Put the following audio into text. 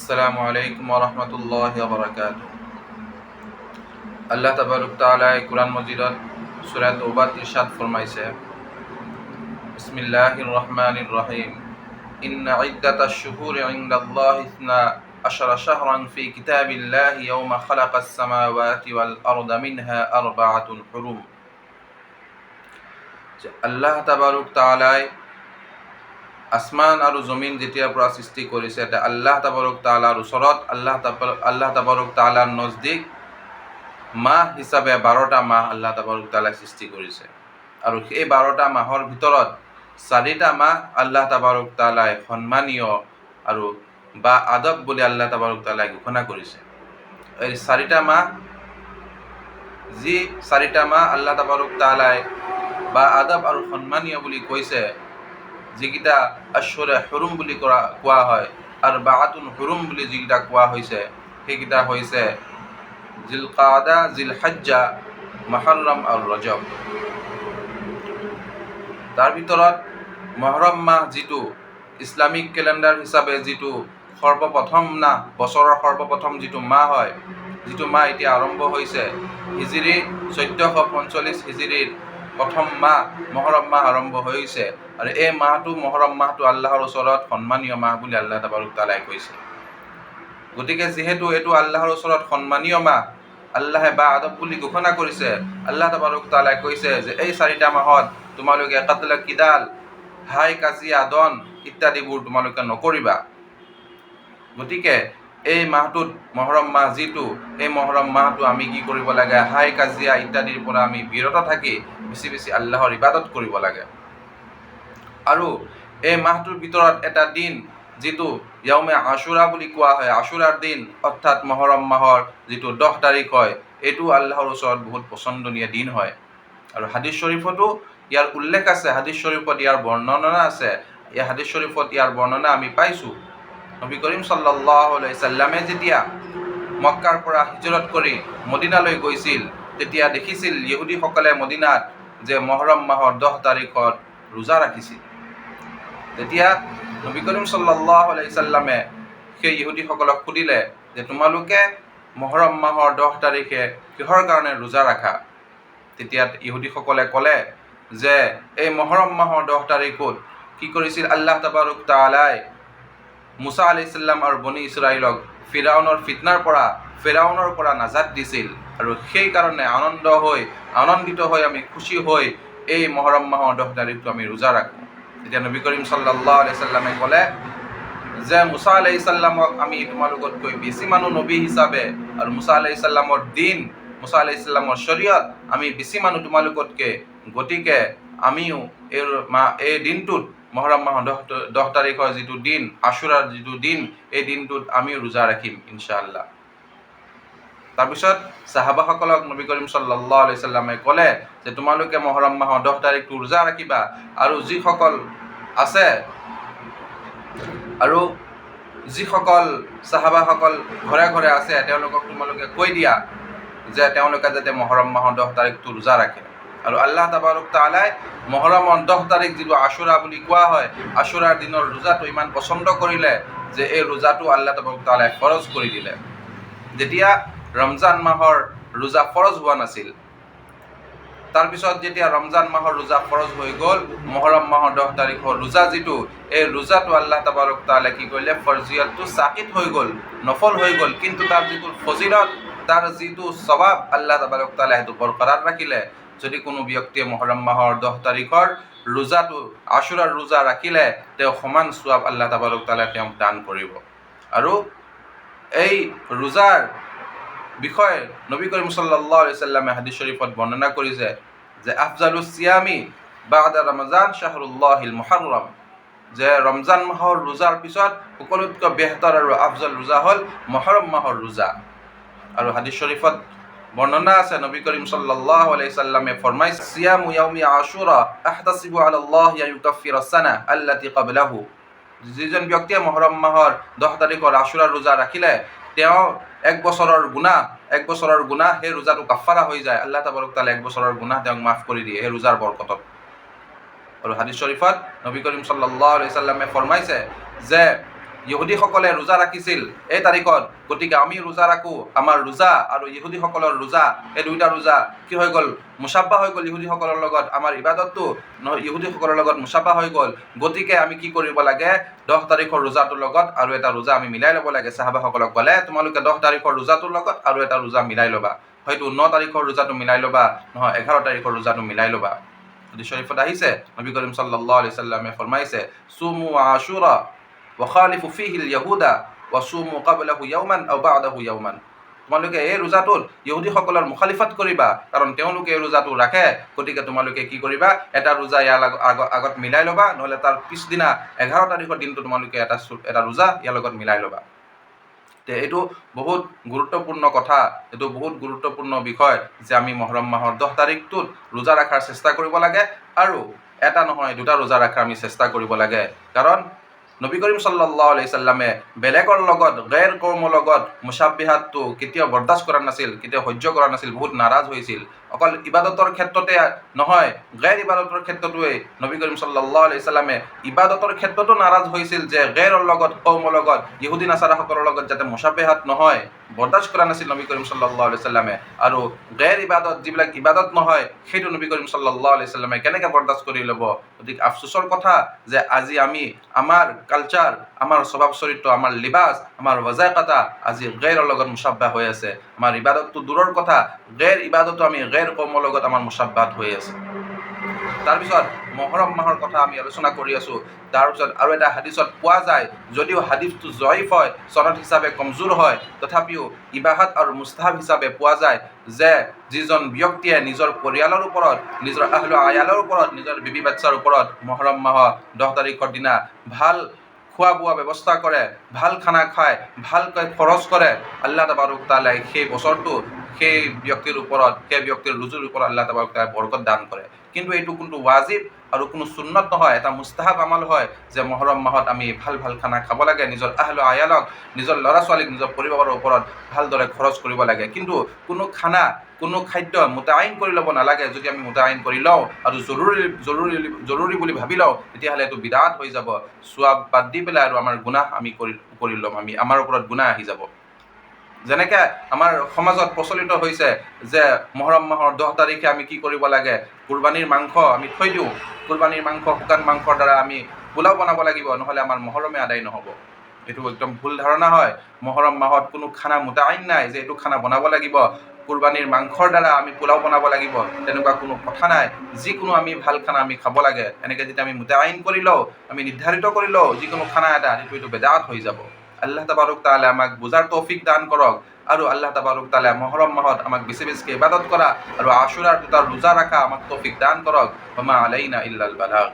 আসসালামু আলাইকুম ৰহমতুল্লাহি ববৰকাতুহ। আল্লাহ তাবাৰক তাআলাই কোৰআন মজিদত সূৰা তৌবাত ইৰশাদ ফৰমাইছে, বিসমিল্লাহিৰ ৰহমানিৰ ৰহিম। إن عدة الشهور عند الله 12 شهرا في كتاب الله يوم خلق السماوات والأرض منها أربعة حرم। যে আল্লাহ তাবাৰক তাআলাই আসমান আৰু জমিন যেতিয়াৰ পৰা সৃষ্টি কৰিছে, তে আল্লাহ তাবাৰক তাআলাৰ ওচৰত, আল্লাহ তাবাৰক তাআলাৰ নজদিক মাহ হিচাপে 12টা মাহ আল্লাহ তাবাৰক তাআলাই সৃষ্টি কৰিছে। আৰু সেই 12টা মাহৰ ভিতৰত চাৰিটা মাহ আল্লাহ তাবাৰক তাআলাই সন্মানীয় আৰু বা আদব বুলি আল্লাহ তাবাৰক তাআলাই ঘোষণা কৰিছে। এই চাৰিটা মাহ, যি চাৰিটা মাহ আল্লাহ তাবাৰক তাআলাই বা আদব আৰু সন্মানীয় বুলি কৈছে, যিকেইটা আশ্বৰে হৰুম বুলি কোৱা হয় আৰু বাআতুন হুৰুম বুলি যিকেইটা কোৱা হৈছে, সেইকেইটা হৈছে জিলকাদা, জিলহজ্জা, মহৰম আৰু ৰজব। তাৰ ভিতৰত মহৰম মাহ, যিটো ইছলামিক কেলেণ্ডাৰ হিচাপে যিটো সৰ্বপ্ৰথম মাহ, বছৰৰ সৰ্বপ্ৰথম যিটো মাহ হয়, যিটো মাহ এতিয়া আৰম্ভ হৈছে, হিজিৰি 1445 হিজিৰিৰ প্ৰথম মাহ মহৰম মাহ আৰম্ভ হৈছে। আৰু এই মাহটো, মহৰম মাহটো আল্লাহৰ ওচৰত সন্মানীয় মাহ বুলি আল্লাহ তাবাৰক তাআলাই কৈছে। গতিকে যিহেতু এইটো আল্লাহৰ ওচৰত সন্মানীয় মাহ, আল্লাহে বা আদব বুলি ঘোষণা কৰিছে, আল্লাহ তাবাৰক তাআলাই কৈছে যে এই চাৰিটা মাহত তোমালোকে কাতলা কিদাল, হাই কাজিয়া, দন ইত্যাদিবোৰ তোমালোকে নকৰিবা। গতিকে এই মাহটোত, মহৰম মাহ যিটো, এই মহৰম মাহটো আমি কি কৰিব লাগে? হাই কাজিয়া ইত্যাদিৰ পৰা আমি বিৰত থাকি বেছি বেছি আল্লাহৰ ইবাদত কৰিব লাগে। আৰু এই মাহটোৰ ভিতৰত এটা দিন, যিটো য়ৌমে আশুৰা বুলি কোৱা হয়, আশুৰাৰ দিন, অৰ্থাৎ মহৰম মাহৰ যিটো 10 তাৰিখ হয়, এইটো আল্লাহৰ ওচৰত বহুত পচন্দনীয় দিন হয়। আৰু হাদিছ শ্বৰীফতো ইয়াৰ উল্লেখ আছে, হাদিছ শ্বৰীফত ইয়াৰ বৰ্ণনা আছে। এই হাদিছ শ্বৰীফত ইয়াৰ বৰ্ণনা আমি পাইছোঁ। নবী কৰিম সাল্লাল্লাহু আলাইহি চাল্লামে যেতিয়া মক্কাৰ পৰা হিজৰত কৰি মদিনালৈ গৈছিল, তেতিয়া দেখিছিল ইহুদীসকলে মদিনাত যে মহৰম মাহৰ 10 তাৰিখত ৰোজা ৰাখিছিল। তেতিয়া নবী কৰিম সাল্লাল্লাহু আলাইহি চাল্লামে সেই ইহুদীসকলক সুধিলে যে তোমালোকে মহৰম মাহৰ 10 তাৰিখে কিহৰ কাৰণে ৰোজা ৰাখা? তেতিয়া ইহুদীসকলে ক'লে যে এই মহৰম মাহৰ 10 তাৰিখত কি কৰিছিল, আল্লাহ তাবাৰক তাআলাই মুছা আলাইহিছ আৰু বনী ইছৰাইলক ফিৰাউনৰ ফিতনাৰ পৰা, ফিৰাউনৰ পৰা নাজাত দিছিল। আৰু সেইকাৰণে আনন্দিত হৈ, আমি খুচি হৈ এই মহৰম মাহৰ 10 তাৰিখটো আমি ৰোজা ৰাখোঁ। তেতিয়া নবী কৰিম সাল্লাল্লাহু আলাইহি চাল্লামে ক'লে যে মুছা আলাইহিছ আমি তোমালোকতকৈ বেছি মানুহ নবী হিচাপে, আৰু মুছা আলাইহিছ দিন, মুছা আলাইহিছ শৰীয়ত আমি বেছি মানুহ তোমালোকতকৈ। গতিকে আমিও এই দিনটোত, মহৰম মাহৰ 10 তাৰিখৰ যিটো দিন, আশুৰাৰ যিটো দিন, এই দিনটোত আমিও ৰোজা ৰাখিম ইনশাআল্লাহ। তাৰপিছত চাহাবাসকলক নবী কৰিম সাল্লাল্লাহু আলাইহি চাল্লামে ক'লে যে তোমালোকে মহৰম মাহৰ 10 তাৰিখটো ৰোজা ৰাখিবা আৰু যিসকল চাহাবাসকল ঘৰে ঘৰে আছে, তেওঁলোকক তোমালোকে কৈ দিয়া যে তেওঁলোকে যাতে মহৰম মাহৰ 10 তাৰিখটো ৰোজা ৰাখে। আৰু আল্লাহ তাবাৰক তাআলাই মহৰমৰ 10 তাৰিখ, যিটো আশুৰা বুলি কোৱা হয়, আশুৰাৰ দিনৰ ৰোজাটো ইমান পচন্দ কৰিলে যে এই ৰোজাটো আল্লাহ তাবাৰক তাআলাই ফৰজ কৰি দিলে, যেতিয়া ৰমজান মাহৰ ৰোজা ফৰজ হোৱা নাছিল। তাৰপিছত যেতিয়া ৰমজান মাহৰ ৰোজা ফৰজ হৈ গ'ল, মহৰম মাহৰ 10 তাৰিখৰ ৰোজা যিটো, এই ৰোজাটো আল্লাহ তাবাৰক তাআলাই কি কৰিলে? ফৰজিয়তটো চাকিত হৈ গ'ল, নফল হৈ গ'ল। কিন্তু তাৰ যিটো ফজিলত, তাৰ যিটো স্বভাৱ, আল্লাহ তাবাৰক তাআলাই সেইটো বৰকৰাৰ ৰাখিলে। যদি কোনো ব্যক্তিয়ে মহৰম মাহৰ 10 তাৰিখৰ ৰোজাটো, আশুৰাৰ ৰোজা ৰাখিলে, তেওঁ সমান ছোৱাব আল্লাহ তাবাৰক তাআলাই তেওঁক দান কৰিব। আৰু এই ৰোজাৰ বিষয়ে নবী কৰিম সাল্লাল্লাহু আলাইহি চাল্লামে হাদিছ শ্বৰীফত বৰ্ণনা কৰিছে যে أفضل الصيام بعد رمضان شهر الله المحرم, যে ৰমজান মাহৰ ৰোজাৰ পিছত সকলোতকৈ বেহতৰ আৰু আফজল ৰোজা হ'ল মহৰম মাহৰ ৰোজা। আৰু হাদিছ শ্বৰীফত বৰ্ণনা আছে, নবী কৰিম সাল্লাল্লাহু আলাইহি চাল্লামে ফৰমাইছে, صيام يوم عاشوراء أحتسب على الله أن يكفر السنة التي قبله। যিজন ব্যক্তিয়ে মহৰম মাহৰ 10 তাৰিখৰ আশুৰাৰ ৰোজা ৰাখিলে, তেওঁ এক বছৰৰ গুনাহ সেই ৰোজাটো কাফাৰা হৈ যায়। আল্লাহ তাবাৰক তাআলা এক বছৰৰ গুনাহ তেওঁক মাফ কৰি দিয়ে সেই ৰোজাৰ বৰকতত। আৰু হাদিছ শ্বৰীফত নবী কৰিম সাল্লাল্লাহু আলাইহি চাল্লামে ফৰমাইছে যে ইহুদীসকলে ৰোজা ৰাখিছিল এই তাৰিখত, গতিকে আমি ৰোজা ৰাখোঁ। আমাৰ ৰোজা আৰু ইহুদীসকলৰ ৰোজা, এই দুইটা ৰোজা কি হৈ গ'ল? মুছাব্বা হৈ গ'ল ইহুদীসকলৰ লগত। আমাৰ ইবাদতটো ইহুদীসকলৰ লগত মুছাব্বা হৈ গ'ল। গতিকে আমি কি কৰিব লাগে? 10 তাৰিখৰ ৰোজাটোৰ লগত আৰু এটা ৰোজা আমি মিলাই ল'ব লাগে। চাহাবাসকলক ক'লে, তোমালোকে 10 তাৰিখৰ ৰোজাটোৰ লগত আৰু এটা ৰোজা মিলাই ল'বা, হয়তো 9 তাৰিখৰ ৰোজাটো মিলাই ল'বা, নহয় 11 তাৰিখৰ ৰোজাটো মিলাই ল'বা। হাদিস শৰীফত আহিছে, নবী কৰিম সাল্লাল্লাহু আলাইহি সাল্লামে ফৰমাইছে, সুমু আশুৰা ওয়াখালিফু ফিহিল ইয়াহুদা ওয়াসুমু কাবলাহু ইয়াওমান আও বা'দাহু ইয়াওমান। তোমালোকে এই ৰোজাটোত ইহুদীসকলৰ মুখালিফাত কৰিবা, কাৰণ তেওঁলোকে এই ৰোজাটো ৰাখে। গতিকে তোমালোকে কি কৰিবা? এটা ৰোজা ইয়াৰ আগত মিলাই ল'বা, নহ'লে তাৰ পিছদিনা 11 তাৰিখৰ দিনটো তোমালোকে এটা ৰোজা ইয়াৰ লগত মিলাই ল'বা। তে এইটো বহুত গুৰুত্বপূৰ্ণ কথা, এইটো বহুত গুৰুত্বপূৰ্ণ বিষয় যে আমি মহৰম মাহৰ 10 তাৰিখটোত ৰোজা ৰখাৰ চেষ্টা কৰিব লাগে আৰু এটা নহয় দুটা ৰোজা ৰখাৰ আমি চেষ্টা কৰিব লাগে। কাৰণ নবী কৰিম সাল্লাল্লাহু আলাইহি সাল্লামে বেলেগৰ লগত, গैৰ কৌমৰ লগত মুছাব্বিহাতটো কেতিয়াও বৰদাস্ত কৰা নাছিল, কেতিয়াও সহ্য কৰা নাছিল, বহুত নাৰাজ হৈছিল। অকল ইবাদতৰ ক্ষেত্ৰতে নহয়, গैৰ ইবাদতৰ ক্ষেত্ৰটোৱে নবী কৰিম সাল্লাল্লাহু আলাইহি সাল্লামে ইবাদতৰ ক্ষেত্ৰতো নাৰাজ হৈছিল যে গैৰৰ লগত, কৌমৰ লগত, ইহুদী নাচাৰাসকলৰ লগত যাতে মুছাব্বিহাত নহয়, বৰদাস্ত কৰা নাছিল নবী কৰিম সাল্লাল্লাহু আলাইহি সাল্লামে। আৰু গैৰ ইবাদত, যিবিলাক ইবাদত নহয়, সেইটো নবী কৰিম সাল্লাল্লাহু আলাইহি সাল্লামে কেনেকৈ বৰদাস্ত কৰি ল'ব? গতিকে আফচোচৰ কথা যে আজি আমি আমাৰ কালচাৰ, আমাৰ স্বভাৱ চৰিত্ৰ, আমাৰ লিবাছ, আমাৰ ৱজাইকতা আজি গैৰৰ লগত মুছাব্বা হৈ আছে। আমাৰ ইবাদতটো দূৰৰ কথা, গैৰ ইবাদতো আমি গैৰ কৌমৰ লগত আমাৰ মুছাব্বাত হৈ আছে। তাৰপিছত মহৰম মাহৰ কথা আমি আলোচনা কৰি আছোঁ। তাৰপিছত আৰু এটা হাদিছত পোৱা যায়, যদিও হাদিছটো জয়ীফ হয়, চনদ হিচাপে কমজোৰ হয়, তথাপিও ইবাহাত আৰু মুস্তাহাব হিচাপে পোৱা যায় যে যিজন ব্যক্তিয়ে নিজৰ পৰিয়ালৰ ওপৰত, নিজৰ আহল আয়ালৰ ওপৰত, নিজৰ বিবি বাচ্চাৰ ওপৰত মহৰম মাহৰ 10 তাৰিখৰ দিনা ভাল খোৱা বোৱা ব্যৱস্থা কৰে, ভাল খানা খায়, ভালকৈ খৰচ কৰে, আল্লাহ তাবাৰক তাআলাই সেই বছৰটো সেই ব্যক্তিৰ ওপৰত, সেই ব্যক্তিৰ ৰুজুৰ ওপৰত আল্লাহ তাবাৰক তাআলাই বৰকত দান কৰে। কিন্তু এইটো কোনটো ৱাজিব আৰু কোনো সুন্নত নহয়, এটা মুস্তাহাব আমল হয় যে মহৰম মাহত আমি ভাল ভাল খানা খাব লাগে, নিজৰ আহল আয়ালক, নিজৰ ল'ৰা ছোৱালীক, নিজৰ পৰিবাৰৰ ওপৰত ভালদৰে খৰচ কৰিব লাগে। কিন্তু কোনো খানা, কোনো খাদ্য মোতায়েন কৰি ল'ব নালাগে। যদি আমি মোতায়েন কৰি লওঁ আৰু জৰুৰী জৰুৰী জৰুৰী বুলি ভাবি লওঁ, তেতিয়াহ'লে এইটো বিদাত হৈ যাব। চোৱা বাদ দি পেলাই আৰু আমাৰ গুনাহ আমি কৰি ল'ম, আমি আমাৰ ওপৰত গুনাহ আহি যাব। যেনেকৈ আমাৰ সমাজত প্ৰচলিত হৈছে যে মহৰম মাহৰ 10 তাৰিখে আমি কি কৰিব লাগে, কুৰবানীৰ মাংস আমি থৈ দিওঁ, কুৰবানীৰ মাংস, শুকান মাংসৰ দ্বাৰা আমি পোলাও বনাব লাগিব, নহ'লে আমাৰ মহৰমে আদায় নহ'ব। এইটো একদম ভুল ধাৰণা হয়। মহৰম মাহত কোনো খানা মোতায়েন নাই যে এইটো খানা বনাব লাগিব, কুৰবানীৰ মাংসৰ দ্বাৰা আমি পোলাও বনাব লাগিব, তেনেকুৱা কোনো কথা নাই। যিকোনো আমি ভাল খানা আমি খাব লাগে। এনেকৈ যেতিয়া আমি মোতায়েন কৰি লওঁ, আমি নিৰ্ধাৰিত কৰি লওঁ যিকোনো খানা এটা, এইটো বেদাত হৈ যাব। আল্লাহ তাবাৰক তাআলা আমাক বুজাৰ তৌফিক দান কৰক আৰু আল্লাহ তাবাৰক তাআলা মহৰম মাহত আমাক বেছি বেছিকৈ ইবাদত কৰা আৰু আশুৰাৰ দুটা ৰোজা ৰাখা আমাক তৌফিক দান কৰক। ওমা আলাইনা ইল্লাল বালাগ।